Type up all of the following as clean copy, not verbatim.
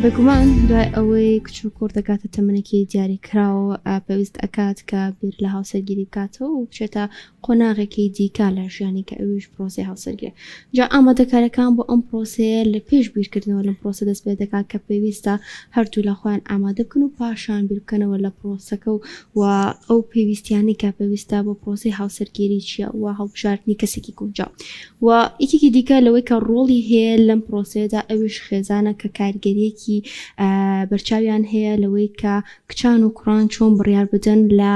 بێگومان دوای ئەوەی کچ و کوڕ دەگاتە تەمەنێکی دیاریکراو پێویست ئەکات کە بیر لە هاوسەرگیری بکاتەوە و بچێتە قۆناغێکی دیکە لە ژیانی کە ئەویش پرۆسەی هاوسەرگیرە. جا ئامادەکاریەکان بۆ ئەم پرۆسەیە لە پێش بیرکردنەوە لەم پرۆسە دەست پێ دەکات کە پێویستە هەردوولا خۆیان ئامادە بکەن و پاشان بیر بکەنەوە لە پرۆسەکە و و ئەو پێویستیانەی کە پێویستە بۆ پرۆسەی هاوسەرگیری چیە و هەڵبژاردنی کەسێکی گونجاو و یەکێکی دیکە لەوەی کە ڕۆڵی هەیە لەم پرۆسەیەدا ئەویش خێزانە کە کاریگەریەکی بەرچاویان هەیە لەوەی کە کچان و کوڕان چۆن بڕیار بدەن لە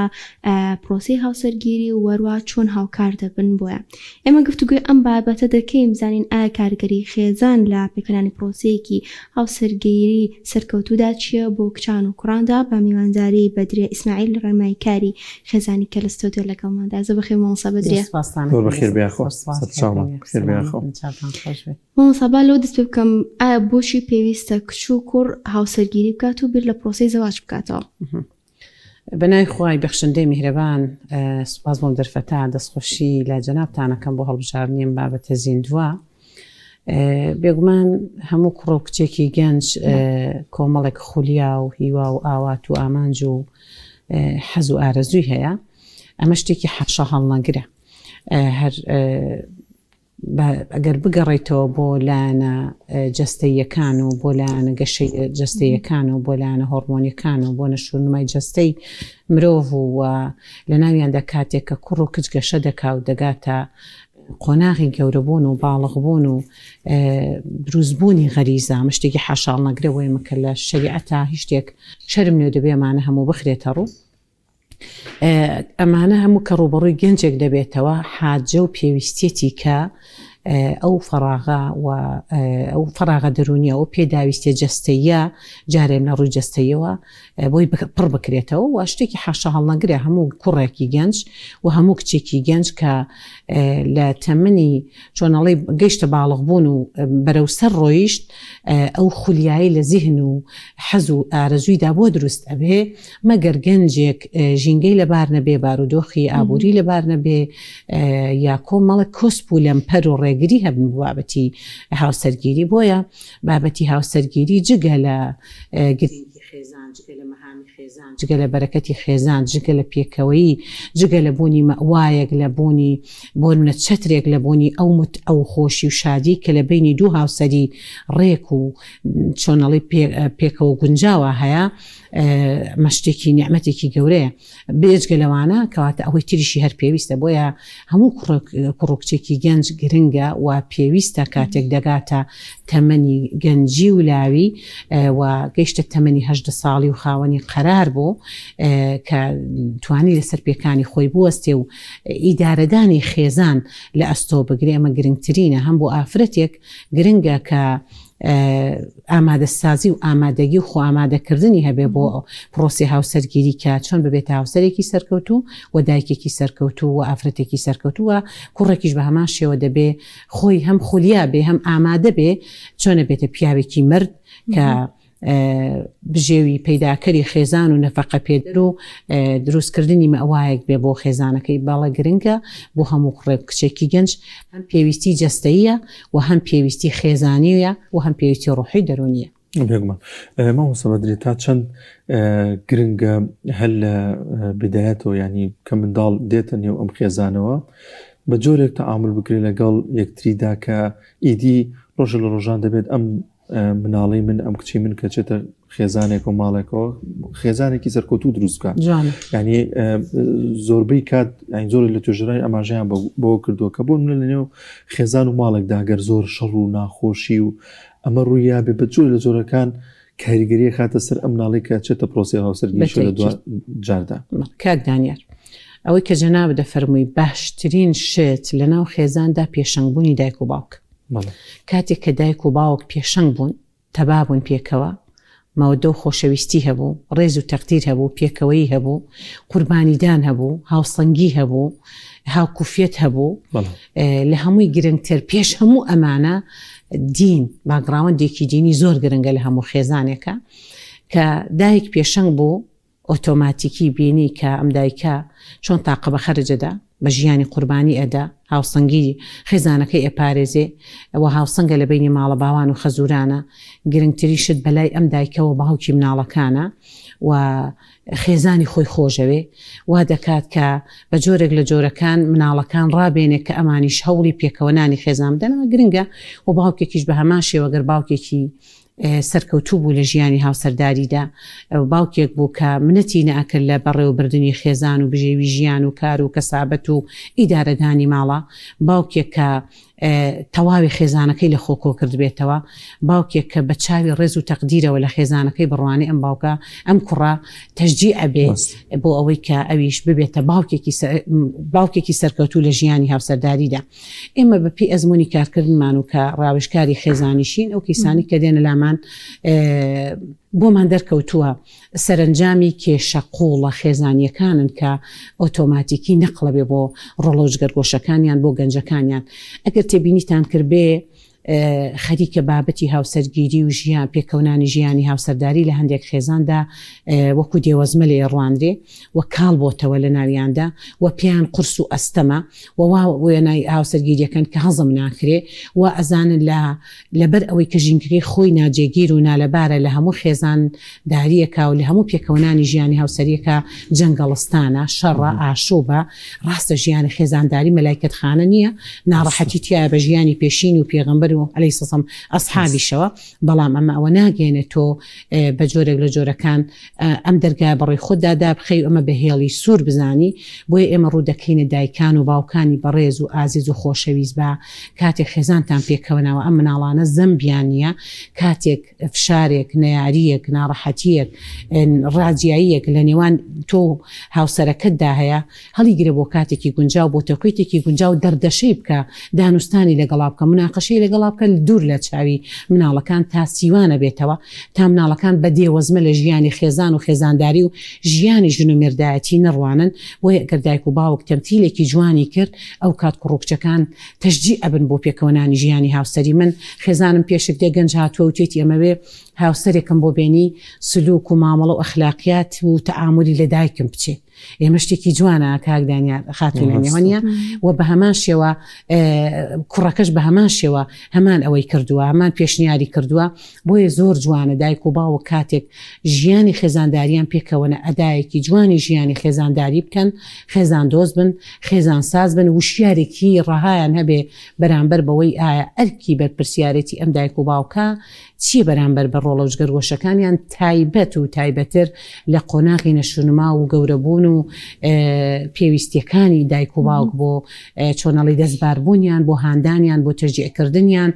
پرۆسەی هاوسەرگیری و وەروا چۆن هاوکار دەبن بۆیان. ئێمە گفتوگۆی ئەم بابەتە دەکەین بزانین ئایا کارگەری خێزان لە پێکهێنانی پرۆسەیەکی هاوسەرگیری سەرکەوتوودا چییە بۆ کچان و کوڕاندا بە میوانداری بەدریە ئیسماعیل ڕێنماییکاری خێزانی کە لە ستۆدیۆ لەگەڵماندا. زۆر بەخێر مامۆستا بەدریە. زۆر بەخێر بێ یاخوا. سەرچاومان. بەخێر بێ یاخوا. مامۆستا با لەوە دەست پێ بکەم ئایا بۆچی پێویستە کچ و کوڕ هاوسەرگیری بکات و بیر لە پرۆسەی زەواج بکاتەوە؟ بە ناوی خوای بەخشندەی میهرەبان سوپاس بۆم دەرفەتە دەستخۆشی لە جەنابتان ئەکەم بۆ هەڵبژاردنی ئەم بابەتە زیندووە بێگومان هەموو کوڕ و کچێکی گەنج کۆمەڵێک خولیا و هیوا و ئاوات و ئامانج و حەز و ئارەزووی هەیە ئەمە شتێکی حاشا هەڵنەگرە هەر ئەگەر بگەڕێیتەوە بۆ لایەنە جەستەییەکان و بۆ لایەنە گەشەی جەستەیەکان و بۆ لایەنە هۆرمۆنیەکان و بۆ نەشونمای جەستەی مرۆڤ و لە ناویاندا کاتێک کە کوڕ و کچ گەشە دەکا و دەگاتە قۆناغی گەورەبوون و باڵغبوون و دروستبوونی غەریزە ئەمە شتێکی حاشاڵنەگرە بۆ ئێمە کە لە شەریعەتا هیچ شتێک شەرم نیە و دەبێ ئەمانە هەموو بخرێتە ڕوو. ئەمانە هەموو کە ڕووبەڕووی گەنجێک دەبێتەوە حاجە و پێویستیەتی کە ئەو فەراغە و ئەو فەراغە دەروونیە ئەو پێداویستیە جەستەیە جارێ لە ڕووی جەستەیەوە بۆی پڕ بکرێتەوە و شتێکی حاشا هەڵنەگرە هەموو کوڕێکی گەنج و هەموو کچێکی گەنج کە لە تەمەنی چۆنەڵی گەیشتە باڵغ بوون و بەرەو سەر ڕۆیشت ئەو خولیایی لە زیهن و حەز و ئارەزوویدا بۆ دروست ئەبێ مەگەر گەنجێک ژینگەی لەبار نەبێ، بارودۆخی ئابووری لەبار نەبێ، یا کۆمەڵێک کۆسپ و لەمپەر و ڕێگری هەبن بۆ بابەتی هاوسەرگیری. بۆیە بابەتی هاوسەرگیری جگە لە گرنگی خێزان، جگە لە مەهامی خێزان، جگە لە بەرەکەتی خێزان، جگە لە پێکەوەیی، جگە لە بوونی مەئوایەک، لە بوونی بۆ نمونە چەترێک، لە بوونی ئەو متعە و خۆشی و شادیەی کە لە بەینی دوو هاوسەری ڕێک و چۆنەڵی پێکەوە گونجاوە هەیە، ئەمە شتێکی نیعمەتێکی گەورەیە بێجگە لەوانە کەواتە ئەوەی تریشی هەر پێویستە بۆیە هەموو کوڕ و کچێکی گەنج گرنگە و پێویستە کاتێک دەگاتە تەمەنی گەنجی و لاوی و گەیشتە تەمەنی هەژدە ساڵی و خاوەنی قەرار بوو کە توانی لەسەر پێکانی خۆی بوەستێ و ئیدارەدانی خێزان لە ئەستۆ بگرێ ئەمە گرنگترینە هەم بۆ ئافرەتێک گرنگە کە ئامادەسازی و ئامادەگی و خۆئامادەکردنی هەبێ بۆ پرۆسەی هاوسەرگیری کە چۆن ببێتە هاوسەرێکی سەرکەوتوو و دایکێکی سەرکەوتوو و ئافرەتێکی سەرکەوتوو و کوڕێکیش بە هەمان شێوە دەبێ خۆی هەم خولیا بێ هەم ئامادە بێ چۆن ئەبێتە پیاوێکی مەرد کە بژێوی پەیداکەری خێزان و نەفەقە پێدەر و دروستکردنی مەوایەک بێ بۆ خێزانەکەی بەڵێ گرنگە بۆ هەموو کوڕێک کچێکی گەنج هەم پێویستی جەستەییە و هەم پێویستی خێزانییە و هەم پێویستی ڕۆحی دەروونییە. بێگومان مامۆستا بەدری تا چەند گرنگە هەر لە بدایەتەوە ینی کە منداڵ دێتە نێو ئەم خێزانەوە بە جۆرێک تەعامل بکرێت لەگەڵ یەکتریدا کە ئیدی ڕۆژە لە ڕۆژان دەبێت ئەم مناڵی من ئەم کچی من کە چێتە خێزانێک و ماڵێکەوە خێزانێکی سەرکەوتوو دروست بکە ینی زۆربەی کات ینی زۆر لە توێژەرانی ئاماژەیان بۆ کردووە کە بۆ منە لە نێو خێزان و ماڵێکدا گەر زۆر شەڕ و ناخۆشی و ئەمە ڕوویا بێ بە جۆر لە جۆرەکان کاریگەری خاتە سەر ئەم مناڵی کە چێتە پرۆسی هاوسەرگیری لە دو جاردا. کاک دانیار ئەوەی کە جەنابت دەفەرمووی باشترین شت لەناو خێزاندا پێشەنگبوونی دایک و باوک کاتێک کە دایک و باوک پێشەنگ بوون، تەبا بوون پێکەوە، مەوەدە و خۆشەویستی هەبوو، ڕێز و تەقدیر هەبوو، پێکەوەیی هەبوو، قوربانیدان هەبوو، هاوسەنگی هەبوو، هاوکوفیەت هەبوو، لە هەمووی گرنگتر پێش هەموو ئەمانە دین، باکگراوەندێکی دینی زۆر گرنگە لە هەموو خێزانێکا، کە دایک پێشەنگ بوو. ئۆتۆماتیکی بینی کە ئەم دایکە چۆن تاقە بە خەرج ئەدا، بە ژیانی قوربانی ئەدا، هاوسەنگی خێزانەکەی ئەپارێزێ و هاوسەنگە لە بەینی ماڵە باوان و خەزوورانە، گرنگترین شت بە لای ئەم دایکەوە باوکی مناڵەکانە و خێزانی خۆی خۆشەوێ، وا دەکات کە بە جۆرێک لە جۆرەکان مناڵەکان ڕابێنێ کە ئەمانیش هەوڵی پێکەوەنانی خێزان بدەن، ئەمە گرنگە و باوکێکیش بە هەمان شێوە گەر باوکێکی سەرکەوتوو بوو لە ژیانی هاوسەرداریدا، باوکێک بوو کە منەتی نەئەکرد لە بەڕێوەبردنی خێزان و بژێوی ژیان و کار و کەسابەت و ئیدارەدانی ماڵە، باوکێک کە تەواوی خێزانەکەی لە خۆ کۆکردبێتەوە، باوکێک کە بە چاوی ڕێز و تەقدیرەوە لە خێزانەکەی بڕوانێ، ئەم باوکە ئەم کوڕە تەشجیع ئەبێ بۆ ئەوەی کە ئەویش ببێتە باوکێکی باوکێکی سەرکەوتوو لە ژیانی هاوسەرداریدا. ئێمە بە پێی ئەزموونی کارکردنمان و کە ڕاوێژکاری خێزانیشین، ئەو کەیسانەی کە دێنە لامان بۆمان دەرکەوتووە سەرەنجامی کێشە قووڵە خێزانییەکانن کە ئۆتۆماتیکی نەقڵەبێ بۆ ڕۆڵە و جگەرگۆشەکانیان، بۆ گەنجەکانیان. ئەگەر تێبینیتان کردبێ خەریکە بابەتی هاوسەرگیری و ژیان، پێکەونانی ژیانی هاوسەرداری لە هەندێک خێزاندا وەکو دێوەزمە لێ ڕوانرێ و کاڵ بۆتەوە لە ناویاندا و پێیان قورس و ئەستەمە و وا وێنای هاوسەرگیریەکەن کە هەزم ناکرێ وا ئەزانن لە لەبەر ئەوەی کە ژینگەکەی خۆی ناجێگیر و نالەبارە لە هەموو خێزان داریەکا و لە هەموو پێکەوەنانی ژیانی هاوسەریەکا جەنگەڵستانە، شەڕە، ئاشوبە، ڕاستە ژیانی خێزانداری مەلایکەت خانە نیە، ناڕەحەتی تیایە بە ژیانی پێشین و پێغەمبەر و علیە سەسەم ئەسحابیشەوە، بەڵام ئەمە ئەوە ناگەیەنێ تۆ بە جۆرێک لە جۆرەکان ئەم دەرگایە بەڕووی خۆتدا دابخەی و ئەمە بە هێڵی سوور بزانی، بۆیە ئێمە ڕوو دەکەینە دایکان و باوکانی بەڕێز و ئازیز و خۆشەویست با کاتێک خێزانتان پێکەوەناوە ئەم مناڵانە زەمبیان نیە کاتێک فشارێک، نەیارییەک، ناڕەحەتییەک، ڕاجیاییەک لە نێوان تۆ و هاوسەرەکەتدا هەیە، هەڵیگرە بۆ کاتێکی گونجاو، بۆ تەوقیتێکی گونجاو دەردەشەی بکە، دانوستانی لەگەڵا بکە، موناقەشەی لەگەڵا بکە دوور لە چاوی مناڵەکان تا سیوانە بێتەوە، تا مناڵەکان بە دێوەزمە لە ژیانی خێزان و خێزانداری و ژیانی ژن و مێردایەتی نەڕوانن، بۆیە گەر دایک و باوک تەمسیلێکی جوانی کرد ئەوکات کوڕ و کچەکان تەشجیع ئەبن بۆ پێکەوەنانی ژیانی هاوسەری من خێزانم پێشک دێ گەنج هاتووە وتێتی ئەمەوێ هاوسەرێکم بۆ بێنی سلوک و مامەڵە و ئەخلاقیات و تەعامولی لە دایکم بچێ ئێمە شتێکی جوانە کاک دانیار خاتوونە نێوانە و بە هەمان شێوە کوڕەکەش بە هەمان شێوە هەمان ئەوەی کردووە هەمان پێشنیاری کردووە بۆیە زۆر جوانە دایک و باوک کاتێک ژیانی خێزانداریان پێکەوەنە ئەدایەکی جوانی ژیانی خێزانداری بکەن، خێزان دۆست بن، خێزان ساز بن، وشیارێکی ڕەهایان هەبێ بەرامبەر بەوەی ئایا ئەرکی بەرپرسیارێتی ئەم دایک و باوکە چیە بەرامبەر بە ڕۆڵە و جگەرگۆشەکانیان تایبەت و تایبەتر لە قۆناغی نەشونما و گەورەبوون و پێویستیەکانی دایک و باوک بۆ چۆنەڵی دەستباربوونیان بۆ هاندانیان بۆ تەشجیعکردنیان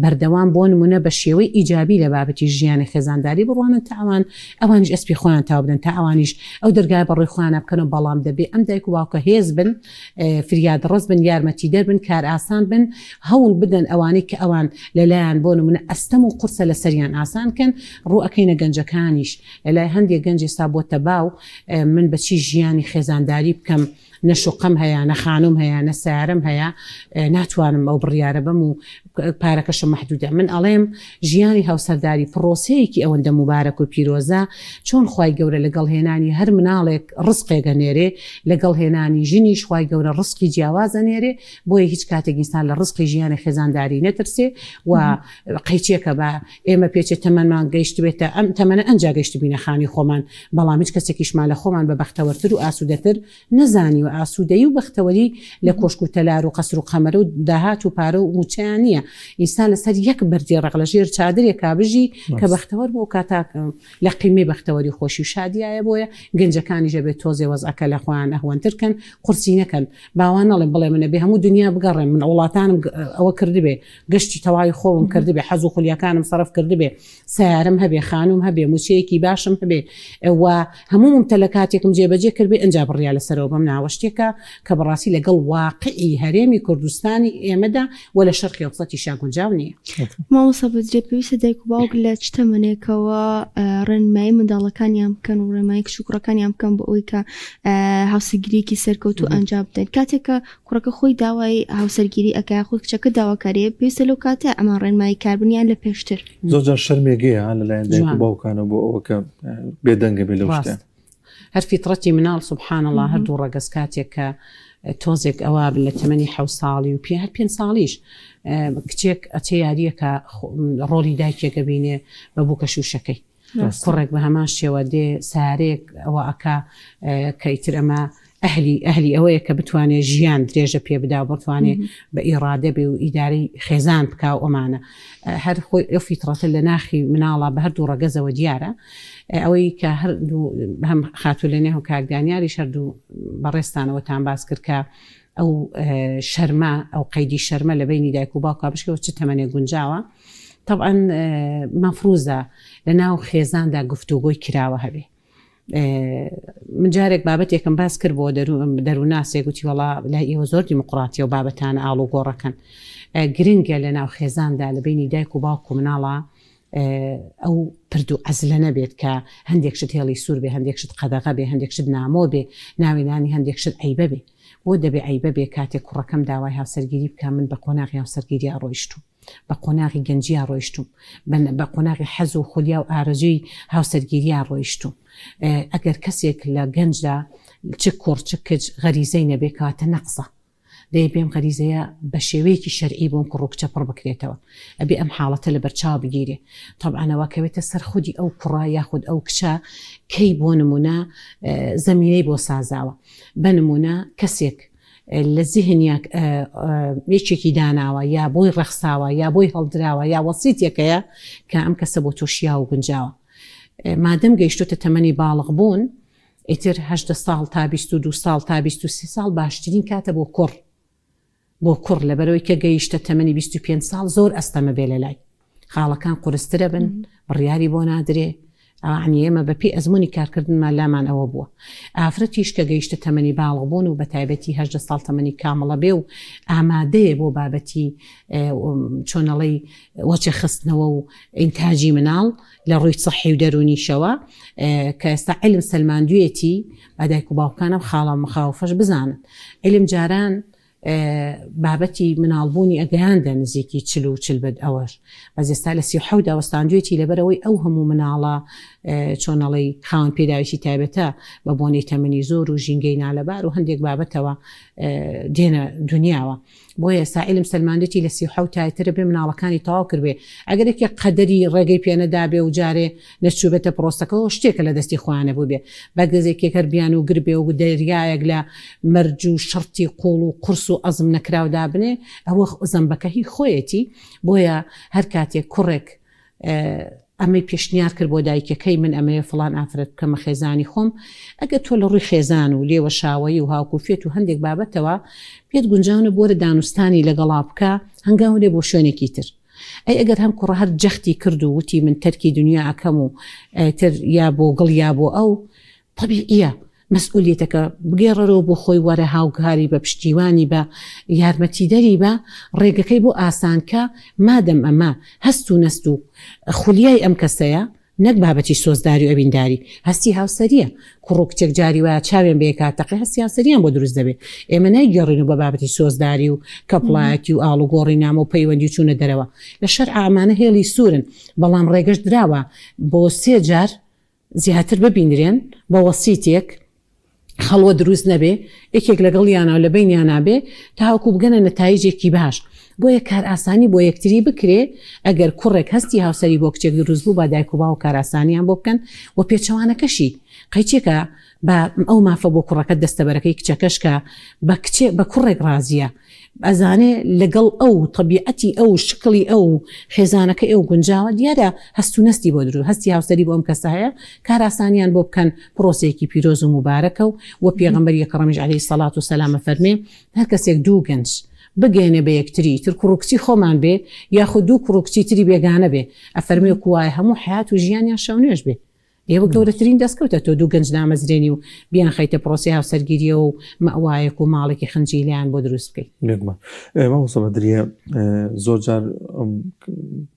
بەردەوام بۆ نمونە بە شێوەی ئیجابی لە بابەتی ژیانی خێزانداری بڕوانن تا ئەوان ئەوانیش ئەسپی خۆیان تاو بدەن تا ئەوانیش ئەو دەرگایە بەڕووی خۆیانە بکەنەوە بەڵام دەبێ ئەم دایک و باوکە هێز بن فریادڕەس بن یارمەتیدەر بن کارئاسان بن هەوڵ بدەن ئەوانەی کە ئەوان لەلایان بۆ نمونە ئەستەم و قورسە لەسەریان ئاسان کەن ڕوو ئەکەینە گەنجەکانیش لەلای هەندێک گەنج ئێستا بۆتە باو من بەچی ژیانی خێزانداری بکەم نە شوقەم هەیە نە خانوم هەیە نە سەیارەم هەیە ناتوانم ئەو بڕیارە بەم و پارەکەشم مەحدودە من ئەڵێم ژیانی هاوسەرداری پڕۆسەیەکی ئەوەندە موبارەک و پیرۆزە چۆن خوای گەورە لەگەڵ هێنانی هەر مناڵێک ڕزقێک ئەنێرێ لەگەڵ هێنانی ژنیش خوای گەورە ڕزقی جیاواز ئەنێرێ بۆیە هیچ کاتێک ئینسان لە ڕزقی ژیانی خێزانداری نەترسێ و قەیچێکە بە ئێمە پێچێ تەمەنمان گەیشتبێتە ئەم تەمەنە ئەنجا گەیشتبینە خانی خۆمان، بەڵام هیچ کەسێکیشمان لە خۆمان بە بەختەوەرتر و ئاسوودەتر نەزانیوە، ئاسوودەیی و بەختەوەری لە کۆشک و تەلار و قەسر و قەمەرە و داهات و پارە و مووچەیان نییە، ئینسان لەسەر یەک بەردی ڕەق لە ژێر چادرێکا بژی کە بەختەوەر بوو ئەوکاتە لە قیمەی بەختەوەری و خۆشی و شادیایە، بۆیە گەنجەکانیش ئەبێ تۆزێ وەزعەکە لە خۆیان ئەهوەنتر کەن، قورسی نەکەن، با وا نەڵێن بڵێ من ئەبێ هەموو دنیا بگەڕێم، من وڵاتانم ئەوە کردبێ، گەشتی تەواوی خۆمم کردبێ، حەز و خولیاکانم سەرف کردبێ، سەیارەم هەبێ، خانووم هەبێ، مووچەیەکی باشم هەبێ و هەموو مومتەلەکاتێکم جێبەجێ کردبێ ئنجا بڕیار لەسەرەوە بەم ناوە شتێکە کە بەڕاستی لەگەڵ واقعی هەرێمی کوردستانی ئێمەدا و لە شەرقی ئەوسەتیشا گونجاو نییە. مامۆستا بەدرێ پێویستە دایک و باوک لە چ تەمەنێکەوە ڕێنمایی منداڵەکانیان بکەن و ڕێنمایی کچ و کوڕەکانیان بکەن بۆ ئەوەی کە هاوسەرگیریەکی سەرکەوتوو ئەنجام بدەن کاتێک کە کوڕەکە خۆی داوای هاوسەرگیری ئەکا یاخود کچەکە داواکاریە پێویستە لەو کاتە ئەمان ڕێنمایی کار بن یان لە پێشتر؟ زۆر جار شەرمێک هەیە لەلایەن دایک و باوکانەوە بۆ ئەوە کە بێدەنگە بێ لەو شتە. ڕاست. هەر فیتڕەتی مناڵ سبحان اللە هەردوو ڕەگەز کاتێک کە تۆزێک ئەوە بن لە تەمەنی حەو ساڵی و پێ هەر پێنج ساڵیش کچێک ئەچێ یاریەکە ڕۆڵی دایکێک ئەبینێ بە بووکە شووشەکەی کوڕێک بە هەمان شێوە دێ سارێک ئەوە ئەکا کە ئیتر ئەمە ئەهلی ئەهلی ئەوەیە کە بتوانێ ژیان درێژە پێ بدا و بتوانێ بە ئیڕادە بێ و ئیدارەی خێزان بکا و ئەمانە. هەر خۆی ئەو فیتڕەتە لە ناخی مناڵا بە هەردوو ڕەگەزەوە دیارە. ئەوەی کە هەردوو هەم خاتوو لەنێ و کاک دانیاریش هەردوو بەڕێزتانەوەتان باس کرد کە ئەو شەرمە ئەو قەیدی شەرمە لە بەینی دایک و باوکا بشکێ و چ تەمەنێک گونجاوە. تەبعەن مەفروزە لە ناو خێزاندا گفتوگۆی کراوە هەبێ. من جارێک بابەتێکم باس کرد بۆ دەروونناسێک گوتی وەڵا لای ئێوە زۆر دیموکراتیە و بابەتانە ئاڵوگۆڕەکەن گرنگە لە ناو خێزاندا لە بینی دایک و باوک و مناڵە ئەو پرد و عەزلە نەبێت کە هەندێک شت هێڵی سوور بێ هەندێک شت قەدەغە بێ هەندێک شت نامۆ بێ ناوێنانی هەندێک شت عیبە بێ بۆ دەبێ عیبە بێ کاتێک کوڕەکەم داوای هاوسەرگیری بکە من بە قۆناغی هاوسەرگیری ڕۆیشتوم بە قۆناغی گەنجیا ڕۆیشتووم، بە قۆناغی حەز و خولیا و ئارەزووی هاوسەرگیریا ڕۆیشتووم. ئەگەر کەسێک لە گەنجدا چ کوڕ چ کچ غەریزەی نەبێ کەواتە نەقسە. دەی بێم غەریزەیە بە شێوەیەکی شەرعی بۆم کوڕ و کچە پڕ بکرێتەوە. ئەبێ ئەم حاڵەتە لەبەرچاو بگیرێ. تەبعەن ئەوە کەوێتە سەر خودی ئەو کوڕە یاخود ئەو کچە کەی بۆ نموونە زەمینەی بۆ سازاوە. بە نموونە کەسێک لە زیهنیا یەکێکی داناوە یا بۆی ڕەخساوە یا بۆی هەڵدراوە یا وەسیتێکەیە کە ئەم کەسە بۆ تۆ شیاو و گونجاوە مادەم گەیشتۆتە تەمەنی باڵغ بوون ئیتر هەژدە ساڵ تا 22 ساڵ تا 23 ساڵ باشترین کاتە بۆ کوڕ بۆ کوڕ لەبەرەوەی کە گەیشتە تەمەنی 25 ساڵ زۆر ئەستەمە بێ لە لای خاڵەکان قورسترە بن بڕیاری بۆ نادرێ ئەوانی ئێمە بە پێی ئەزموونی کارکردنمان لامان ئەوە بووە. ئافرەتیش کە گەیشتە تەمەنی باڵغ بوون و بە تایبەتی 18 ساڵ تەمەنی کامڵە بێ و ئامادەیە بۆ بابەتی چۆنەڵی وەچە خستنەوە و ئینتاجی مناڵ لە ڕووی سەحی و دەروونیشەوە کە ئێستا عیلم سەلماندویەتی با دایک و باوکانم خاڵە مخاوفەش بزانن عیلم جاران بابەتی مناڵبوونی ئەگەیاندە نزیکی چل و چل بەد ئەوەش بەس ئێستا لە 37 دا وەستاندوێتی لەبەرئەوەی ئەو هەموو مناڵە چۆن ئەڵێی خاوەن پێداویستی تایبەتە بە بۆنەی تەمەنی زۆر و ژینگەی نالەبار و هەندێک بابەتەوە دێنە دنیاوە بۆیە ئێستا عیلم سەلماندێتی لە 37 تایترە بێ مناڵەکانی تەواو کردبێ ئەگەر یەکێک قەدەری ڕێگەی پێنەدابێ و جارێ نەچووبێتە پرۆسەکەوە شتێکە لە دەستی خۆیان نەبووبێ بەگەزێکێک هەر بیانوو گر بێ و دەریایەک لە مەرج و شەرتی قووڵ و قورس و ئەزم نەکراو دابنێ ئەوە زەنبەکە هی خۆیەتی بۆیە هەر کاتێک کوڕێک ئەمەی پێشنیار کرد بۆ دایکەکەی من ئەمەوێ فڵان ئافرەت بکەمە خێزانی خۆم ئەگەر تۆ لە ڕووی خێزان و لێوەشاوەیی و هاوکوفێت و هەندێک بابەتەوە پێت گونجاو نەبوو وەرە دانوستانی لەگەڵا بکە هەنگاو نێ بۆ شوێنێکی تر ئەی ئەگەر هەم کوڕە هەر جەختی کرد و وتی من تەرکی دنیا ئەکەم و ئیتر یا بۆ گڵ یا بۆ ئەو، تەبیعیە مەسئولیەتەکە بگێڕەرەوە بۆ خۆی وەرە هاوکاری بە پشتیوانی بە یارمەتیدەری بە ڕێگەکەی بۆ ئاسان کە مادەم ئەمە هەست و نەست و خولیای ئەم کەسەیە نەک بابەتی سۆزداری و ئەوینداری، هەستی هاوسەرییە. کوڕ و کچێک جاری وایە چاویان بەیەکا تەقێ هەستی هاوسەرییان بۆ دروست دەبێ. ئێمە نایگێڕین و بە بابەتی سۆزداری و کەپڵایەتی و ئاڵوگۆڕی نامە و پەیوەندی و چوونە دەرەوە. لە شەرعا ئەمانە هێڵی سوورن، بەڵام ڕێگەش دراوە بۆ سێ جار زیاتر ببینرێن بە وەسیتێک، خەڵوەت دروست نەبێ، یەکێک لەگەڵیانا و لە بەینیانا بێ تاوەکو بگەنە نەتایجێکی باش. بۆیە کارئاسانی بۆ یەکتری بکرێ، ئەگەر کوڕێک هەستی هاوسەری بۆ کچێک دروست بوو با دایک و باوک کارئاسانیان بۆ بکەن و پێچەوانەکەشی قەیچێکە با ئەو مافە بۆ کوڕەکە دەستەبەرەکەی کچەکەش کە بە کچێ بە کوڕێک ڕازیە ئەزانێ لەگەڵ ئەو تەبیعەتی ئەو شکڵی ئەو خێزانەکەی ئەو گونجاوە دیارە هەست و نەستی بۆ دروست هەستی هاوسەری بۆ ئەم کەسە هەیە کارئاسانیان بۆ بکەن پرۆسەیەکی پیرۆز و موبارەکە و وە پێغەمبەری ئەکڕەمیش عەلەیهی سەڵات و سەلام ئەفەرمێ هەر کەسێک دوو گەنج بگەیەنێ بە یەکتری تر کوڕ و کچی خۆمان بێ یاخود دوو کوڕ و کچی تری بێگانە بێ ئەفەرمێ وەکو وایە هەموو حەیات و ژیانیان شەونوێژ بێ ئێوە گەورەترین دەستکەوتە تۆ دوو گەنج دامەزرێنی و بیانخەیتە پرۆسەی هاوسەرگیریەوە و مەئوایەک و ماڵێکی خنجیلەیان بۆ دروست بکەی. بێگومان مامۆستا بەدریە زۆر جار ئەم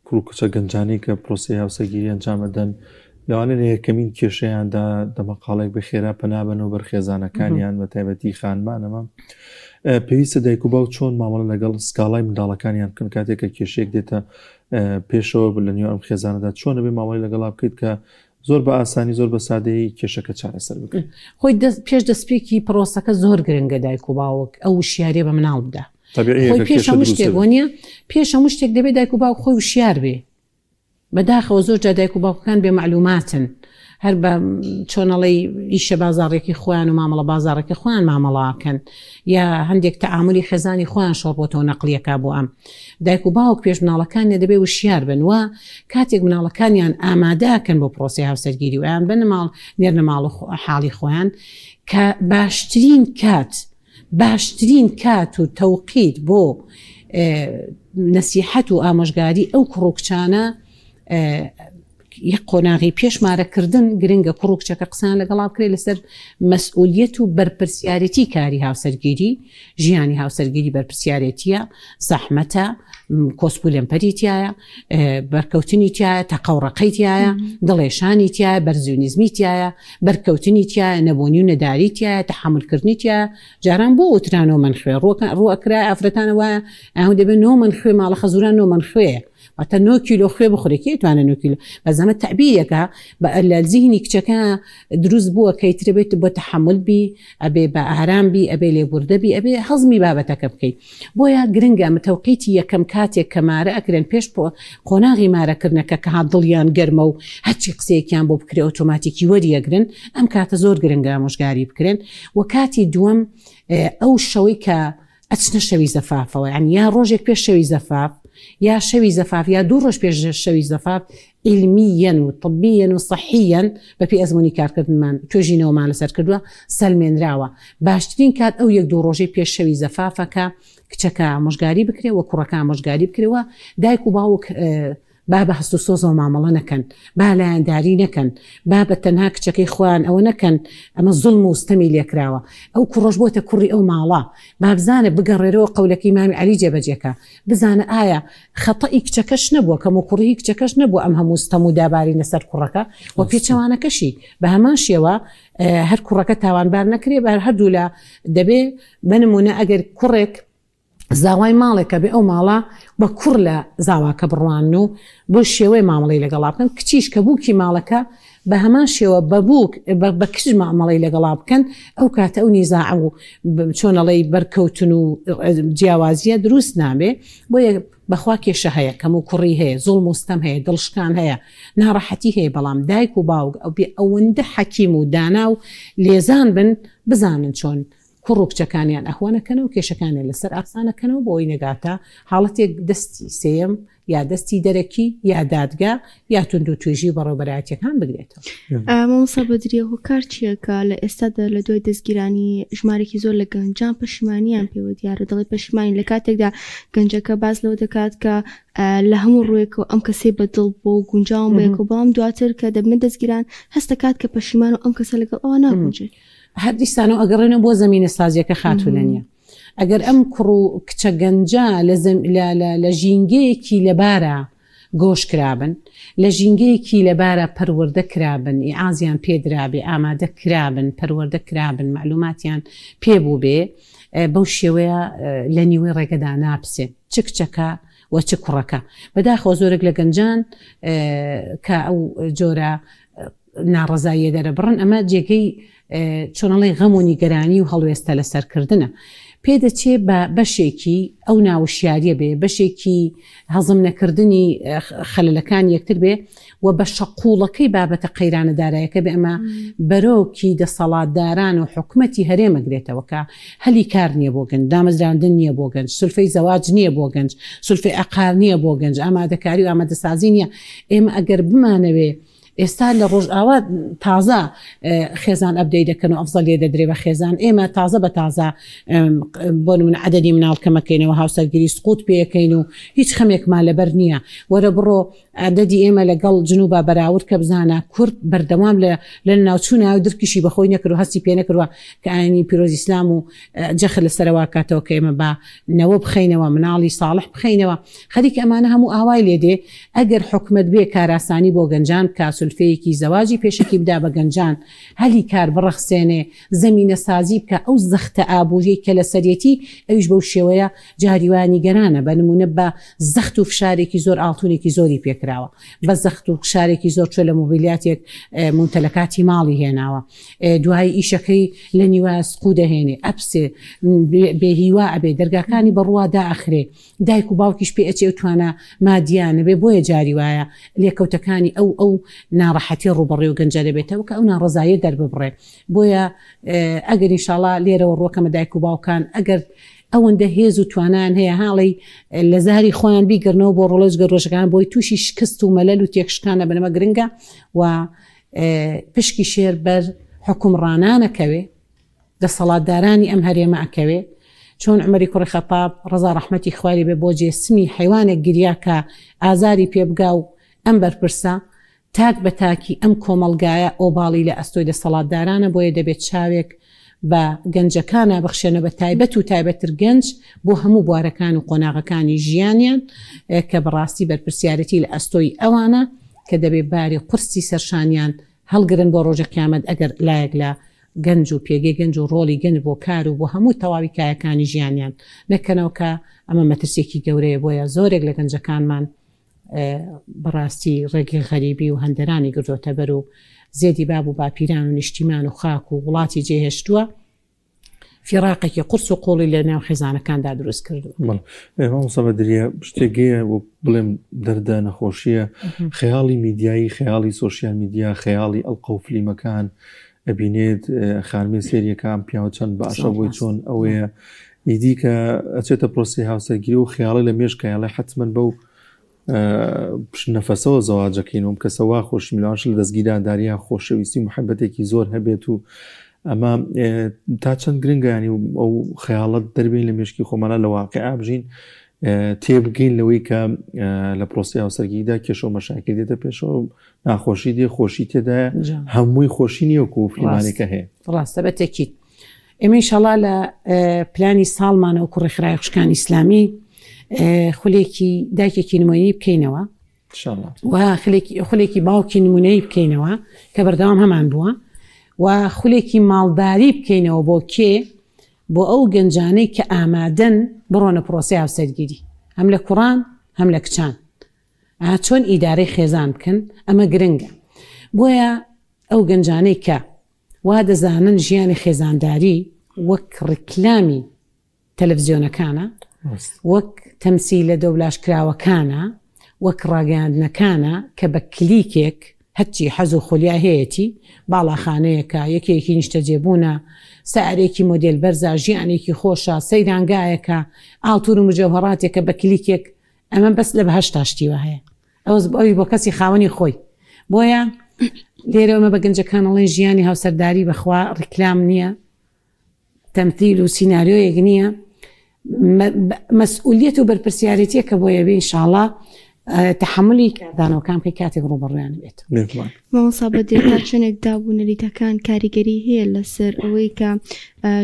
کوڕ و کچە گەنجانەی کە پرۆسەی هاوسەرگیری ئەنجام ئەدەن لەوانەیە لە یەکەمین کێشەیاندا دەمەقاڵێک بە خێرا پەنا بەنەوە بەر خێزانەکانیان بە تایبەتی خانمانەمە پێویستە دایک و باوک چۆن مامەڵە لەگەڵ سکاڵای منداڵەکانیان بکەن کاتێک کە کێشەیەک دێتە پێشەوە لە نێو ئەم خێزانەدا چۆن ئەبێ مامەڵەی لەگەڵا بکەیت کە زۆر بە ئاسانی زۆر بە سادەیی کێشەکە چارەسەر بکرێت. خۆی پێش دەستپێکی پرۆسەکە زۆر گرنگە دایک و باوک ئەو وشیاریە بە مناڵ بدا. تەبیعیە خۆی کە پێش کێشە هەموو دروست شتێک دەبێت. وەنیە؟ پێش هەموو شتێک دەبێت دایک و باوک خۆی وشیار بێ. بەداخەوە زۆر جار دایک و باوکەکان بێ مەعلوماتن هەر بە چۆنەڵی ئیشە بازاڕێکی خۆیان و مامەڵە بازاڕەکە خۆیان مامەڵاکەن یا هەندێک تەعاملی خێزانی خۆیان شۆڕبۆتەوە نەقلیەکە بۆ ئەم دایک و باوک پێش مناڵەکانیان دەبێ وشیار بن و کاتێک مناڵەکانیان ئامادەکەن بۆ پرۆسی هاوسەرگیری و ئەیان بنە ماڵ نێرنە ماڵ و حاڵی خۆیان کە باشترین کات باشترین کات و تەوقیت بۆ نەسیحەت و ئامۆژگاری ئەو کوڕ و کچانە یەک قۆناغی پێش مارەکردن گرنگە کوڕ و کچەکە قسەیان لەگەڵا بکرێت لەسەر مەسئولیەت و بەرپرسیارێتی کاری هاوسەرگیری ژیانی هاوسەرگیری بەرپرسیارێتیە زەحمەتە کۆسپ و لەمپەری تایە بەرکەوتنی تایە تەقەوڕەقەی تایە دڵێشانی تایە بەرزیونیزمی تایە بەرکەوتنی تایە نەبوونی و نەداری تایە تەحەمولکردنی تایە جاران بۆ وترا نۆ مەن خوێ ڕووەکە ڕوو ئەکرا ئافرەتانە وایە ئەو دەبێت نۆ مەن خوێ ماڵە خەزوران نۆ مەن خوێ واتە نۆ کیلۆ خوێ بخورێ کێ توانێت نۆ کیلۆ بەس ئەمە تەعبیرێکە بە لە زیهنی کچەکە دروست بووە کە ئیتر بێت بۆ تەحەمول بی ئەبێ بە ئارام بی ئەبێ لێبوردە بی ئەبێ هەزمی بابەتەکە بکەی بۆیە گرنگە ئەمە تەوقیتی یەکەم کاتێک کە مارە ئەکرێن پێش قۆناغی مارەکردنەکە کە ها دڵیان گەرمە و هەرچی قسەیەکیان بۆ بکرێ ئۆتۆماتیکی وەریەگرن ئەم کاتە زۆر گرنگە ئامۆژگاری بکرێن و کاتی دووەم ئەو شەوەی کە ئەچنە شەوی زەفافەوە یانی یا ڕۆژێک پێش شەوی زەفاف یا شەوی زەفاف یا دوو ڕۆژ پێش شەوی زەفاف عیلمییەن و طبییەن و صحییەن بەپێی ئەزموونی کارکردنمان توێژینەوەمان لەسەر کردووە سەلمێنراوە باشترین کات ئەو یەک دوو ڕۆژەی پێش شەوی زەفافە کە کچەکە ئامۆژگاری بکرێ و کوڕەکە ئامۆژگاری بکرێ و دایک و باوک با بە هەست و سۆزەوە مامەڵە نەکەن، با لایەنداری نەکەن، با بە تەنها کچەکەی خۆیان ئەوە نەکەن، ئەمە زوڵم و ستەمی لێکراوە، ئەو کوڕەش بۆتە کوڕی ئەو ماڵە، با بزانە بگەڕێرەوە قەولەکەی مامی عەلی جێبەجێ کە، بزانە ئایا خەتەئی کچەکەش نەبووە، کەموکوڕیی کچەکەش نەبووە ئەم هەموو ستەم و دابارینە سەر کوڕەکە و پێچەوانەکەشی بە هەمان شێوە هەر کوڕەکە تاوانبار نەکرێ، بە هەردوولا دەبێ، بە نموونە ئەگەر کوڕێک زاوای ماڵێکە بێ ئەو ماڵە بە کوڕ لە زاواکە بڕوانن و بۆ شێوەی مامەڵەی لەگەڵا بکەن کچیش کە بووکی ماڵەکە بە هەمان شێوە بە بووک بە کچ مامەڵەی لەگەڵا بکەن ئەو کاتە ئەو نیزاع و چۆنەڵی بەرکەوتن و جیاوازیە دروست نابێ بۆیە بەخوا کێشە هەیە کەم و کوڕی هەیە زوڵم و ستەم هەیە دڵشکان هەیە ناڕەحەتی هەیە بەڵام دایک و باوک ئەو بێ ئەوەندە حەکیم و دانا و لێزان بن بزانن چۆن کوڕ و کچەکانیان ئەهوەنەکەنەوە کێشەکانیان لەسەر ئاسانەکەنەوە بۆ ئەوەی نەگاتە حاڵەتێک دەستی سێیەم یا دەستی دەرەکی یا دادگا یا توندوتیژی و بەڕێوەبەرایەتیەکان بگرێتەوە. مامۆستا بەدریە هۆکار چییە کە لە ئێستادا لە دوای دەستگیرانی ژمارێکی زۆر لە گەنجان پەشیمانیان پێوە دیارە دەڵێ پەشیمانی لە کاتێکدا گەنجەکە باس لەوە دەکات کە لە هەموو ڕوویەکەوە ئەم کەسەی بە دڵ بۆ گونجاوم بەیەکەوە بەڵام دواتر کە دەبنە دەستگیران هەستەکات کە پەشیمان و ئەم کەسە لەگەڵ ئەوە ناگونجێت. هەر دیسانەوە ئەگەڕێنەوە بۆ زەمینە سازیەکە خاتوونە نیە ئەگەر ئەم کوڕ و کچە گەنجە لە ژینگەیەکی لەبارە گۆش کرابن لە ژینگەیەکی لەبارە پەروەردە کرابن ئیعازیان پێدرابێ ئامادە کرابن پەروەردە کرابن معلوماتیان پێ بووبێ بەو شێوەیە لە نیوەی ڕێگەدا ناپسێن چ کچەکە و چ کوڕەکە بەداخەوە زۆرێک لە گەنجان کە ئەو جۆرە ناڕەزاییە دەرەبڕن، ئەمە جێگەی چۆنەڵی غەم و نیگەرانی و هەڵوێستە لەسەرکردنە. پێدەچێ بە بەشێکی ئەو ناوشیاریە بێ، بەشێکی هەزم نەکردنی خەلەلەکانی یەکتر بێ و بەشە قووڵەکەی بابەتە قەیرانە دارایەکە بێ، ئەمە بەرۆکی دەسەڵاتداران و حکومەتی هەرێم ئەگرێتەوە کە هەلی کار نییە بۆ گەنج، دامەزراندن نییە بۆ گەنج، سولفەی زەواج نییە بۆ گەنج، سولفەی عەقار نییە بۆ گەنج، ئامادەکاری و ئامادەسازی نییە. ئێمە ئەگەر بمانەوێ ئێستا لە ڕۆژئاوا تازە خێزان ئەبدەی دەکەن و ئەفزەلیە دەدرێ بە خێزان ئێمە تازە بە تازە بۆ نمونە عەدەدی مناڵ کەمەکەینەوە هاوسەرگیری سقوت پێەکەین و هیچ خەمێکمان لەبەر نییە وەرە بڕۆ عەدەدی ئێمە لەگەڵ جنوبا بەراورد کە بزانە کورد بەردەوام لە لە ناوچوونە و درکیشی بەخۆی نەکردو هەستی پێ نەکردوە کە ئاینی پیرۆز ئیسلام و جەخت لەسەرەوە کاتەوە کە ئێمە با نەوە بخەینەوە مناڵی ساڵح بخەینەوە خەریکە ئەمانە هەموو ئاوای لێ دێ ئەگەر حکومەت بێ کاراسانی بۆ گەنجان بکا. سولفەیەکی زەواجی پێشەکی بدا بە گەنجان، هەلی کار بڕەخسێنێ، زەمینەسازی بکا، ئەو زەختە ئابووریەی کە لەسەریەتی ئەویش بەو شێوەیە جاری وایە نیگەرانە، بە نموونە بە زەخت و فشارێکی زۆر ئاڵتونێکی زۆری پێکراوە، بە زەخت و فشارێکی زۆر چوە لە مۆبیلیاتێک مومتەلەکاتی ماڵی هێناوە، دوایی ئیشەکەی لە نیوایە سقوو دەهێنێ، ئەپسێ، بێ هیوا ئەبێ، دەرگاکانی بە ڕووا دائەخرێ، دایک و باوکیش پێ ئەچێ ئەو توانا مادییە نەبێ، بۆیە جاری وایە لێکەوتەکانی ئەو ئەو ناڕەحەتیە ڕووبەڕووی ئەو گەنجە دەبێتەوە کە ئەو ناڕەزاییە دەرببڕێ. بۆیە ئەگەر ئینشاڵا لێرەوە ڕووەکەمە دایک و باوکان ئەگەر ئەوەندە هێز و توانایان هەیە هاڵی لە زاری خۆیان بیگرنەوە بۆ ڕۆڵە جگەر ڕۆژەکان بۆی تووشی شکست و مەلەل و تێکشکان نەبن ئەمە گرنگە و پشکی شێر بەر حوکمڕانانەکەوێ دەسەڵاتدارانی ئەم هەرێمە ئەکەوێ چۆن عومەری کوڕی خەتاب ڕەزا ڕەحمەتی خوای لێ بێ بۆ جێ سمی حەیوانێک گریا کە ئازاری پێ بگا و ئەم بەرپرسە تاک بە تاکی ئەم کۆمەڵگایە ئۆباڵی لە ئەستۆی دەسەڵاتدارانە بۆیە دەبێت چاوێک بە گەنجەکانا بخشێنە بە تایبەت و تایبەتتر گەنج بۆ هەموو بوارەکان و قۆناغەکانی ژیانیان کە بەڕاستی بەرپرسیارێتی لە ئەستۆی ئەوانە کە دەبێ باری قورسی سەرشانیان هەڵگرن بۆ ڕۆژی قیامەت ئەگەر لایەک لە گەنج و پێگەی گەنج و ڕۆڵی گەنج بۆ کار و بۆ هەموو تەواوی کایەکانی ژیانیان نەکەنەوە کە ئەمە مەترسیەکی گەورەیە بۆیە زۆرێک لە گەنجەکانمان بەڕاستی ڕێگەی غەریبی و هەندەرانی گرتۆتە بەر و زێدی باب و باپیران و نیشتیمان و خاک و وڵاتی جێهێشتووە فیڕاقێکی قورس و قوڵی لە نێو خێزانەکاندا دروست کردووە. بەڵێ مامۆستا بەدریە شتێک هەیە وەک بڵێم دەردە نەخۆشیە خەیاڵی میدیایی خەیاڵی سۆشیال میدیا خەیاڵی ئەڵقە و فلیمەکان ئەبینێت خانمێ سێریەکە ئەم پیاوە چەند باشە بۆی چۆن ئەوەیە ئیدی کە ئەچێتە پرۆسی هاوسەرگیری و خەیاڵی لە مێشکە یاڵێ حتمما بەو نەفەسەوە زەواجەکەین و کەسە وا خۆشم لەوانش لە دەستگیرانداریان خۆشەویستی محبەتێکی زۆر هەبێت و ئەمە تا چەند گرنگانی و ئەو خەیاڵەت دەربین لە مێشکی خۆمانە لە واقع بژین تێبگەین لەوەی کە لە پرۆسی هاوسەرگیریدا کێشە و مەشاکل دێتە پێشەوە ناخۆشی دێ خۆشی تێدایە هەمووی خۆشی نییە وەکو فلیمانێکە هەیە. ڕاستە بە تەکید. ئێمە ئینشاڵا لە پلانی ساڵمانە وەکو ڕێکخراوی خوشکانی ئیسلامی خولێکی دایکێکی نمونەیی بکەینەوە و خولێکی باوکی نمونەیی بکەینەوە کە بەردەوام هەمان بووە و خولێکی ماڵداری بکەینەوە بۆ کێ بۆ ئەو گەنجانەی کە ئامادەن بڕۆنە پرۆسەی هاوسەرگیری هەم لە کوڕان هەم لە کچان چۆن ئیدارەی خێزان بکەن ئەمە گرنگە بۆیە ئەو گەنجانەی کە وا دەزانن ژیانی خێزانداری وەک ڕیکلامی تەلەفزیۆنەکانە وەک تەمسیلە دۆبلاژکراوەکانە وەک ڕاگەیاندنەکانە کە بە کلیکێک هەرچی حەز و خولیا هەیەتی باڵاخانەیەکە یەکەیەکی نیشتەجێبوونە سەیارەیەکی مۆدێل بەرزە ژیانێکی خۆشە سەیرانگایەکە ئاڵتون و مجەوهەڕاتێکە بە کلیکێک ئەمە بەس لە بەهەشتا شتی وا هەیە ئەوەس ئەوی بۆ کەسی خاوەنی خۆی بۆیە لێرە ئەمە بە گەنجەکان ئەڵێن ژیانی هاوسەرداری بەخوا ڕیکلام نییە تەمثیل و سیناریۆیەک نییە مەسئولیت و بەرپرسیارێتیە کە بۆیە بێ ئینشاڵا تەحملی کاردانەوەکان بکەی کاتێک ڕووبەڕوویان بێت. مامۆستا بەدری تا چەندێک داب و نەریتەکان کاریگەری هەیە لەسەر ئەوەی کە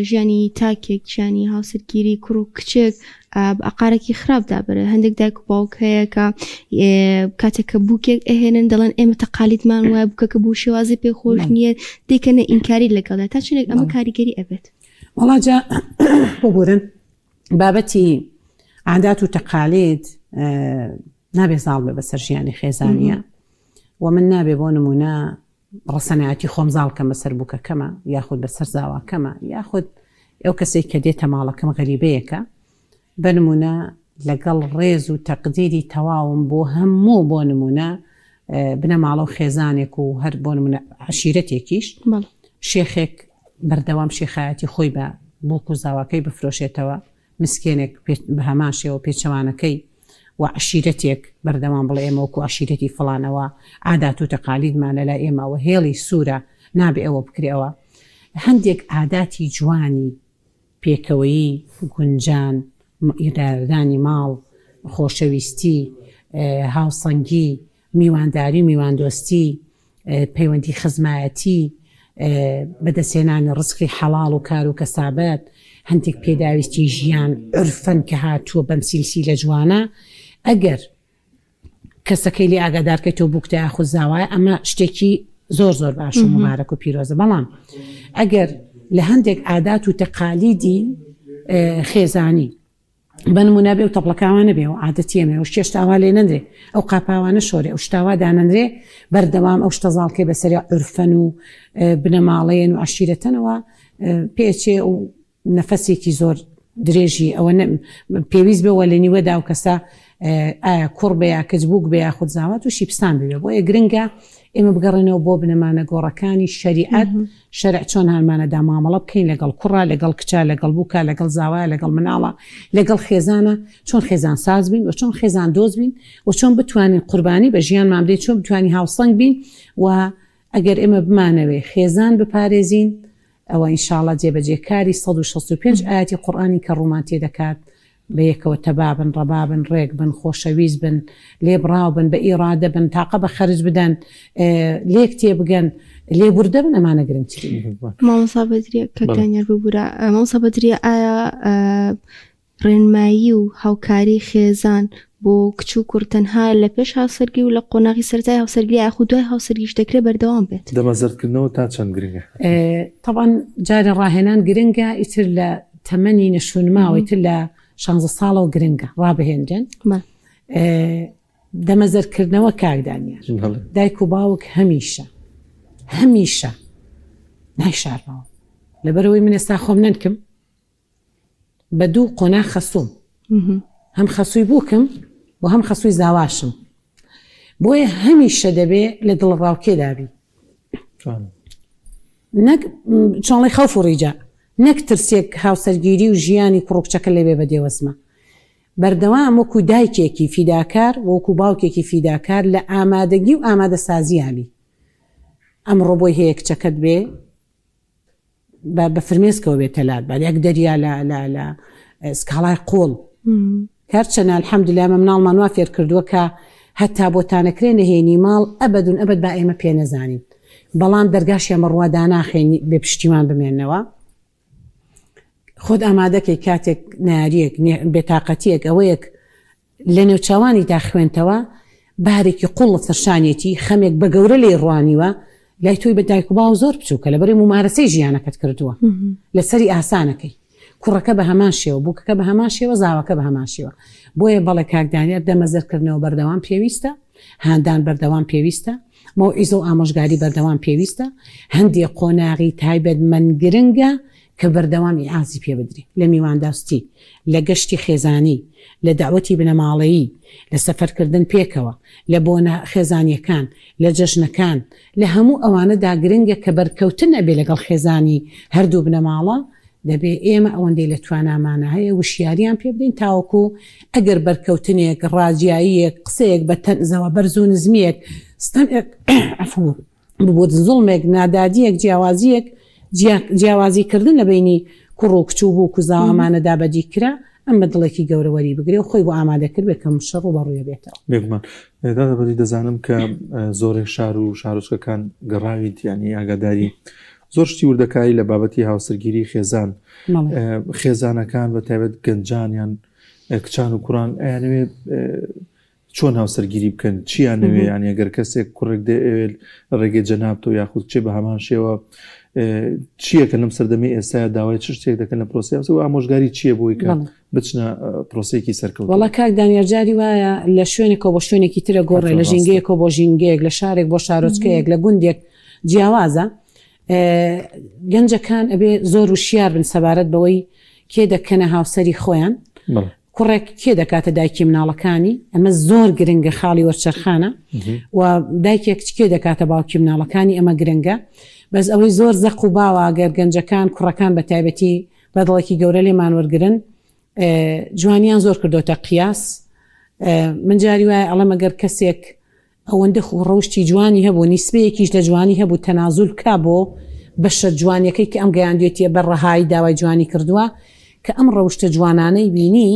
ژیانی تاکێک ژیانی هاوسەرگیری کوڕ و کچێک بە ئاقارێکی خراپدا بەرێ هەندێک دایک و باوک هەیە کە کاتێک کە بووکێک ئەهێنن دەڵێن ئێمە تەقالیدمان وایە بووکەکە بۆ شێوازی پێ خۆش نییە دەیکەنە ئینکاری لەگەڵدا تا چەندێک ئەمە کاریگەری ئەبێت وەڵا جا ببورن بابەتی عادات و تەقالید نابێ زاڵ بێ بەسەر ژیانی خێزانیە و من نابێ بۆ نمونە ڕەسەنایەتی خۆم زاڵ کەم بەسەر بووکەکەمە یاخود بەسەر زاواکەمە یاخود ئەو کەسێک کە دێتە ماڵەکەم غەریبەیەکە بە نمونە لەگەڵ ڕێز و تەقدیری تەواوم بۆ هەموو بۆ نمونە بنەماڵە و خێزانێک و هەر بۆ نمونە عەشیرەتێکیش شێخێک بەردەوام شێخایەتی خۆی بە بووک و زاواکەی بفرۆشێتەوە مسکێنێک بە هەمان شێوە پێچەوانەکەی و عەشیرەتێک بەردەوام بڵێ ئێمە وەکو عەشیرەتی فڵان ئەوە عادات و تەقالیدمان لە لای ئێمە ئەوە هێڵی سوورە نابێ ئەوە بکرێ ئەوە هەندێک عاداتی جوانی پێکەوەیی گونجان ئیدارەدانی ماڵ خۆشەویستی هاوسەنگی میوانداری و میواندۆستی، پەیوەندی خزمایەتی، بەدەستهێنانی ڕزقی حەڵاڵ و کار و کەسابەت، هەندێک پێداویستی ژیان عورفەن کە هاتووە بەم سیلسیلە جوانە، ئەگەر. کەسەکەی لێ ئاگادارکەی تۆ بووکتە یاخود زاوایە ئەمە شتێکی زۆر زۆر باش و مبارەک و پیرۆزە بەڵام ئەگەر لە هەندێک عادات و تەقالیدی خێزانی بە نمونە بێ و تەپڵەکاوانە بێ و عادەتیە مێ و شێشتاوا لێ نەندرێ ئەو قاپاوانە شۆرێ ئەو شتاوا دانەنرێ بەردەوام ئەو شتە زاڵکەی بەسەری عورفەن و بنەماڵەیەن و عەشیرەتەنەوە پێچێ و نەفەسێکی زۆر درێژی ئەوە پێویست بێ وە لە نیوەدا و کەسە ئایا کوڕ بێ یا کچ بووک بێ یاخود زاوا تووشی پسان ببێ بۆیە گرنگە ئێمە بگەڕێنەوە بۆ بنەما نەگۆڕەکانی شەریعەت شەرع چۆن هانمانەدا مامەڵە بکەین لەگەڵ کوڕە لەگەڵ کچە لەگەڵ بووکە لەگەڵ زاوایە لەگەڵ مناڵە لەگەڵ خێزانە چۆن خێزان ساز بین و چۆن خێزان دۆست بین و چۆن بتوانین قوربانی بە ژیانمان بدەین چۆن بتوانین هاوسەنگ بین و ئەگەر ئێمە بمانەوێ خێزان بپارێزین ئەوە ان شاء اللە جێبەجێکاری 165 ئایەتی قورئانین کە ڕوومان تێدەکات بەیەکەوە تەبا بن ڕەبا بن ڕێک بن خۆشەویست بن لێبڕاو بن بە ئیڕادە بن تاقە بە خەرج بدەن لێک تێبگەن لێبوردە بن ئەمانە گرنگترینن. مامۆستا بەدریە کاک دانیار ببورە مامۆستا بەدریە ئایا ڕێنمایی و هاوکاری خێزان بۆ کچ و کوڕ تەنها لە پێش هاوسەرگیری و لە قۆناغی سەرەتای هاوسەرگیری یاخود دوای هاوسەرگیریش دەکرێت بەردەوام بێت؟ دەمەزەردکردنەوە تا چەند گرنگە؟ تەبعەن جارێ ڕاهێنان گرنگە ئیتر لە تەمەنی نەشونماوە ئیتر لە شانزە ساڵەوە گرنگە ڕابهێنرێن دەمەزەردکردنەوە کاک دانیار دایک و باوک هەمیشە هەمیشە نایشارمەوە لەبەرەوەی من ئێستا خۆم نەنکم بە دوو قۆناغ خەسووم هەم خەسووی بووکم و هەم خەسووی زاواشم بۆیە هەمیشە دەبێ لە دڵەڕاوکێدا بی نەک چۆنڵی خەوف و ڕیجا نەک ترسێک هاوسەرگیری و ژیانی کوڕ و کچەکە لێ بێ بە دێوەزمە بەردەوام وەکو دایکێکی فیداکار وەکو باوکێکی فیداکار لە ئامادەگی و ئامادەسازیابی ئەمڕۆ بۆی هەیە کچەکەت بێ بە بە فرمێسکەوە بێتە لات بە یەک دەریا لە لە لە سکاڵای قوڵ هەرچەنە الحمدلله ئەمە مناڵمان وا فێر کردووە کە هەتا بۆتانەکرێ نهێنی ماڵ ئەبەدون ئەبەد با ئێمە پێ نەزانین بەڵام دەرگاشیان بەڕوا داناخەین بێ پشتیوان بمێنەوە خۆت ئامادەکەی کاتێک ناریەک بێتاقەتیەک ئەوەیەک لە نێوچاوانیدا خوێندتەوە، بارێکی قوڵ لەسەر شانیەتی، خەمێک بە گەورە لێی ڕوانیوە، لای تۆی بە دایک و باوک زۆر بچووکە، لەبەرئەوەی مومارەسەی ژیانەکەت کردووە، لەسەری ئاسانەکەی. کوڕەکە بە هەمان شێوە، بووکەکە بە هەمان شێوە، زاواکە بە هەمان شێوە. بۆیە بەڵێ کاک دانیار دەمەزەردکردنەوە بەردەوام پێویستە، هاندان بەردەوام پێویستە، مەوعیزە و ئامۆژگاری بەردەوام پێویستە، هەندێ قۆناغی تایبەتمەند گرنگە کە بەردەوام ئیعازی پێ بدرێ، لە میوانداستی، لە گەشتی خێزانی، لە دەعوەتی بنەماڵەیی، لە سەفەرکردن پێکەوە، لە بۆنە خێزانییەکان، لە جەژنەکان، لە هەموو ئەوانەدا گرنگە کە بەرکەوتن ئەبێ لەگەڵ خێزانی هەردوو بنەماڵە، دەبێ ئێمە ئەوەندەی لە توانامانا هەیە وشیاریان پێ بدەین تاوەکو ئەگەر بەرکەوتنێک، ڕاجیاییەک، قسەیەک بە تەنزەوە، بەرز و نزمییەک، ستەمێک، عەفوو. ببوت زوڵمێک، نادادییەک، جیاوازییەک، جیاوازی کردن لە بەینی کوڕ و کچ و بووک و زاوا ئەمانەدا بەدی کرا، ئەم بە دڵێکی گەورە وەری بگرێ و خۆی بۆ ئامادە کردبێ کە مشە ڕووبەڕووی بێتەوە. بێگومان دادە بەدی دەزانم کە زۆرێک شار و شارۆچکەکان گەڕاویت یانی ئاگاداری زۆر شتی وردەکاری لە بابەتی هاوسەرگیری خێزان خێزانەکان بە تایبەت گەنجان یان کچان و کوڕان ئەیانەوێ چۆن هاوسەرگیری بکەن چیان نەوێ یان ئەگەر کەسێک کوڕێک دەیەوێت لە ڕێگەی جەنابتەوە یاخود کچێ بە هەمان شێوە چییە کە لەم سەردەمی ئێستا داوای چ شتێک دەکەن لە پرۆسەی و ئامۆژگاری چییە بۆی کە بچنە پرۆسەیەکی سەرکەوتوو؟ وەڵا کاک دانیار جاری وایە لە شوێنێکەوە بۆ شوێنێکی ترە گۆڕێ لە ژینگەیەکەوە بۆ ژینگەیەک لە شارێک بۆ شارۆچکەیەک لە گوندێک جیاوازە گەنجەکان ئەبێ زۆر وشیار بن سەبارەت بەوەی کێ دەکەنە هاوسەری خۆیان کوڕێک کێ دەکاتە دایکی مناڵەکانی؟ ئەمە زۆر گرنگە خاڵی وەرچەرخانە و دایکێک کێ دەکاتە باوکی مناڵەکانی ئەمە گرنگە بەس ئەوەی زۆر زەق و باوە گەر گەنجەکان کوڕەکان بە تایبەتی بە دڵێکی گەورە لێمان وەرگن جوانیان زۆر کردۆتە قیاس من جاری وایە ئەڵێم ئەگەر کەسێک ئەوەندە خوو ڕەوشتی جوانی هەبوو نیسبەیەکیش لە جوانی هەبوو تەنازول بکا بۆ بەشە جوانیەکەی کە ئەم گەیاندوێتیە بە ڕەهایی داوای جوانی کردووە کە ئەم ڕەوشتە جوانانەی بینی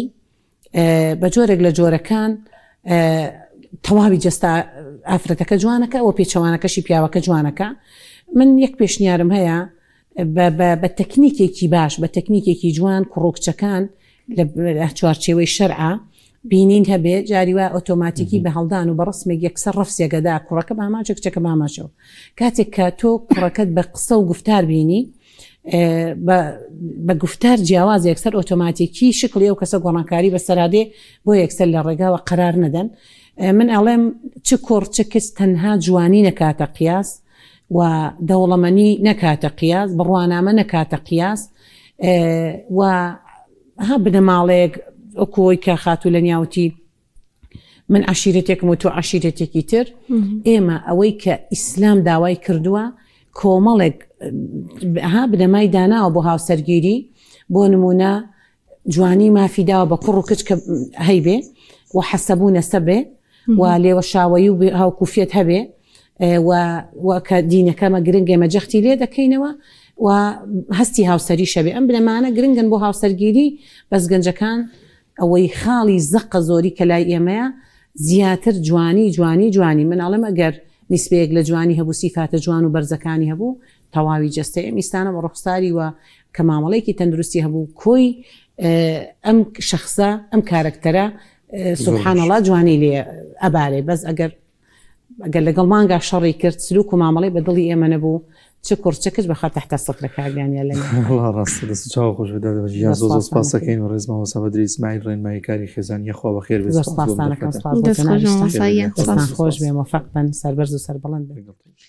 بە جۆرێک لە جۆرەکان تەواوی جەستە ئافرەتەکە جوانەکە و پێچەوانەکەشی پیاوەکە جوانەکە من یەک پێشنیارم هەیە بە تەکنیکێکی باش بە تەکنیکێکی جوان کوڕ و کچەکان لە چوارچێوەی شەرعە. بینین هەبێ جاری وایە ئۆتۆماتیکی بە هەڵدان و بە ڕسمێک یەکسەر ڕەفسێکەدا کوڕەکە بە هەمان شێوە کچەکە بە هەمان شێوە کاتێک کە تۆ کوڕەکەت بە قسە و گفتار بینی بە گفتار جیاواز یەکسەر ئۆتۆماتیکی شکڵی ئەو کەسە گۆڕانکاری بەسەرا دێ بۆ یەکسەر لە ڕێگاوە قەرار نەدەن من ئەڵێم چ کوڕ چ کچ تەنها جوانی نەکاتە قیاس و دەوڵەمەنی نەکاتە قیاس بڕوانامە نەکاتە قیاس و ها بنەماڵەیەک وەکو ئەوەی کە خاتوو لەنیا وتی من عەشیرەتێکم و تۆ عەشیرەتێکی تر ئێمە ئەوەی کە ئیسلام داوای کردووە کۆمەڵێک ها بنەمای داناوە بۆ هاوسەرگیری بۆ نمونە جوانی مافی داوە بە کوڕ و کچ کە هەیبێ و حەسەبوو نەسەبێ و لێوەشاوەیی و هاوکوفیەت هەبێ و و کە دینەکەمە گرنگ ئێمە جەختی لێ دەکەینەوە و هەستی هاوسەریش هەبێ ئەم بنەمانە گرنگن بۆ هاوسەرگیری بەس گەنجەکان ئەوەی خاڵی زەقە زۆری کە لای ئێمەیە زیاتر جوانی جوانی جوانی من ئەڵێم ئەگەر نیسبەیەک لە جوانی هەبوو سیفاتە جوان و بەرزەکانی هەبوو تەواوی جەستەی ئەم ئیستانە بە ڕوخساری و کە مامەڵەیەکی تەندروستی هەبوو کۆی ئەم شەخسە ئەم کارەکتەرە سبحان اللە جوانی لێ ئەبارێ بەس ئەگەر ئەگەر لەگەڵ مانگا شەڕی کرد سلوک و مامەڵەی بە دڵی ئێمە نەبوو چ کوڕ چ کچ بەخە تەحتە سەترە کاک گیان لە وەڵا ڕاستە دەست و چاو خۆش بێت دادە گیان زۆر زۆر سپاس دەکەین و ڕێز مامۆستا بەدری ئیسماعیل ڕێنماییکاری خێزان یەخوا بەخێر بێت زۆر سپاس بۆ سپاستان ئەم ئەکەم دەرفەتە سپاس بۆ دەست خۆش جەنابیشتان مامۆستا گیان دەستان سپاس خۆش بێ مۆفەق بن سەربەرز و سەربڵند بن لەگەڵ تۆش.